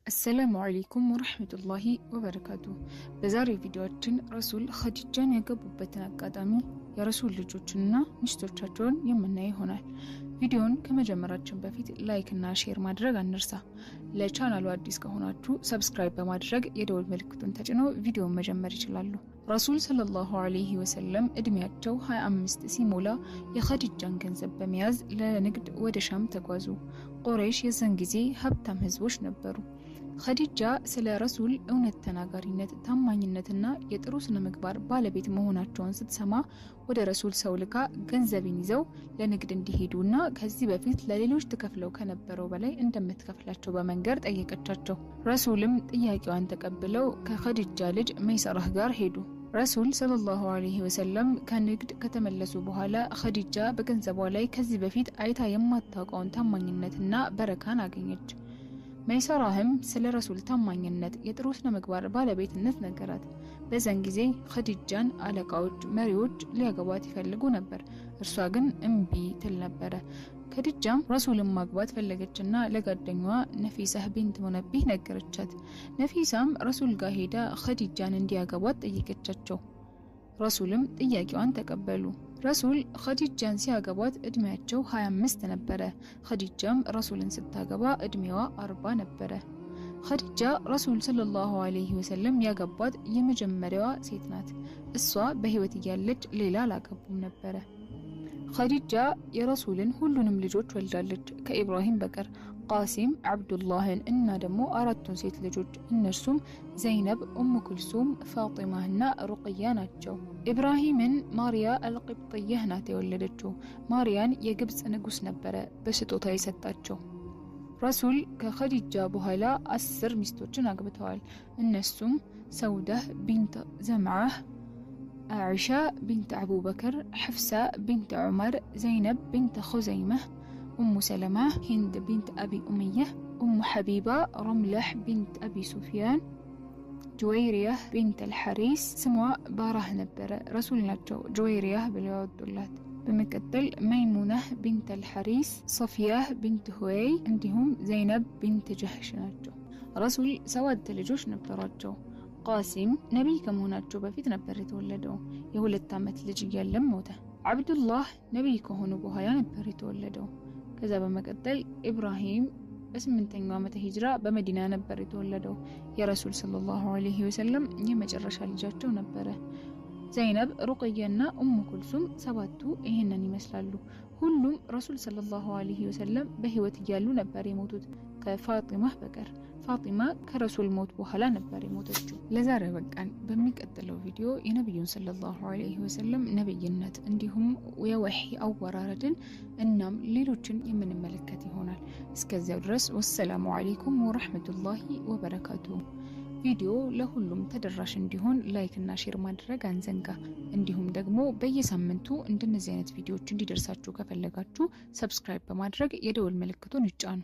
السلام عليكم ورحمة الله وبركاته። በዛሬው ቪዲዮአችን ረሱል ኸዲጃን ያገቡበትን አጋጣሚ፣ የረሱል ልጆችንና ሚስቶቻቸውን የምናይ ይሆናል። ቪዲዮውን ከመጀመራችን በፊት like እና share ማድረግ አንርሳ። ለቻናሉ አዲስ ከሆናችሁ subscribe በማድረግ የደወል ምልክቱን ተጭነው ቪዲዮውን መጀመር ይችላሉ። ረሱል صلى الله عليه وسلم እድሜያቸው 25 ሲሞላ የኸዲጃን ገንዘብ በመያዝ ለንግድ ወደ ሻም ተጓዙ። ቁረይሽ የዛን ጊዜ ሀብታም ህዝቦች ነበሩ። ኸዲጃ ስለ ረሱል እውነት ተናጋሪነት፣ ታማኝነትና የጥሩ ስነ ምግባር ባለቤት መሆናቸውን ስትሰማ ወደ ረሱል ሰው ልካ ገንዘቤን ይዘው ለንግድ እንዲሄዱና ከዚህ በፊት ለሌሎች ትከፍለው ከነበረው በላይ እንደምትከፍላቸው በመንገር ጠየቀቻቸው። ረሱልም ጥያቄዋን ተቀብለው ከኸዲጃ ልጅ መይሰራህ ጋር ሄዱ። ረሱል صلى الله عليه وسلم ከንግድ ከተመለሱ በኋላ ኸዲጃ በገንዘቧ ላይ ከዚህ በፊት አይታ የማታውቀውን ታማኝነትና በረካን አገኘች። መይሰራህም ስለ ረሱል ታማኝነት፣ የጥሩ ስነ ምግባር ባለቤትነት ነገራት። በዛን ጊዜ ኸዲጃን አለቃዎች፣ መሪዎች ሊያገቧት ይፈልጉ ነበር። እርሷ ግን እምቢ ትል ነበረ። ከዲጃም ረሱልን ማግባት ፈለገችና ለጓደኛዋ ነፊሳህ ቢንት ሙነቢህ ነገረቻት። ነፊሳም ረሱል ጋር ሄዳ ኸዲጃን እንዲያገቧት ጠየቀቻቸው። ረሱልም ጥያቄዋን ተቀበሉ። ረሱል ኸዲጃን ሲያገቧት እድሜያቸው 25 ነበረ። ኸዲጃም ረሱልን ስታገባ እድሜዋ 40 ነበረ። ኸዲጃ ረሱል صلى الله عليه وسلم ያገቧት የመጀመሪያዋ ሴት ናት። እሷ በህይወት እያለች ሌላ አላገቡም ነበረ። ኸዲጃ የረሱልን ሁሉንም ልጆች ወልዳለች ከኢብራሂም በቀር፣ ቃሲም፣ አብዱላህን እና ደግሞ አራቱን ሴት ልጆች፣ እነርሱም ዘይነብ፣ ኡም ኩልሱም፣ ፋጢማና ሩቅያ ናቸው። ኢብራሂምን ማሪያ አልቅብጥያህ ናት የወለደችው። ማሪያን የግብፅ ንጉስ ነበረ በስጦታ የሰጣቸው። ረሱል ከኸዲጃ በኋላ 10 ሚስቶችን አግብተዋል። እነሱም ሰውዳህ ቢንት ዘምዓህ፣ ዓኢሻ ቢንት አቡበክር፣ ሕፍሳ ቢንት ዑመር፣ ዘይነብ ቢንት ኹዘይመህ፣ ኡሙ ሰለማ፣ ሂንድ ቢንት አቢ ኡመየህ፣ ኡሙ ሐቢባ፣ ረምላህ ቢንት አቢ ሱፊያን፣ ጁወይሪያህ ቢንት አልሐሪስ። ስሟ ባራህ ነበረ። ረሱል ናቸው ጁወይሪያህ ብለው ያወጡላት። በመቀጠል መይሙናህ ቢንት አልሐሪስ፣ ሶፊያህ ቢንት ሁዌይ እንዲሁም ዘይነብ ቢንት ጀህሽ ናቸው። ረሱል ሰባት ልጆች ነበሯቸው። ቃሲም ነቢይ ከመሆናቸው በፊት ነበር የተወለደው። የ2 ዓመት ልጅ እያለም ሞተ። አብዱላህ ነቢይ ከሆኑ በኋላ ነበር የተወለደው። ከዛ በመቀጠል ኢብራሂም በ8ኛው ዓመተ ሂጅራ በመዲና ነበር የተወለደው። የረሱል صلى الله عليه وسلم የመጨረሻ ልጃቸው ነበረ። ዘይነብ፣ ሩቅያና ኡሙ ኩልሱም ሰባቱ ይሄንን ይመስላሉ። ሁሉም ረሱል صلى الله عليه وسلم በህይወት እያሉ ነበር የሞቱት ከፋጢማ በቀር። ፋጢማ ከረሱል ሞት በኋላ ነበር የሞተችው። ለዛሬ በቃን። በሚቀጥለው ቪዲዮ የነብዩን صلى الله عليه وسلم ነብይነት እንዲሁም የወህይ አወራረድን እናም ሌሎችን የምንመለከት ይሆናል። እስከዚያው ድረስ والسلام عليكم ورحمة الله وبركاته። ቪዲዮ ለሁሉም ተደራሽ እንዲሆን like እና share ማድረግ አንዘንጋ። እንዲሁም ደግሞ በየሳምንቱ እንደነዚህ አይነት ቪዲዮዎች እንዲደርሳችሁ ከፈለጋችሁ subscribe በማድረግ የደወል ምልክቱን ይጫኑ።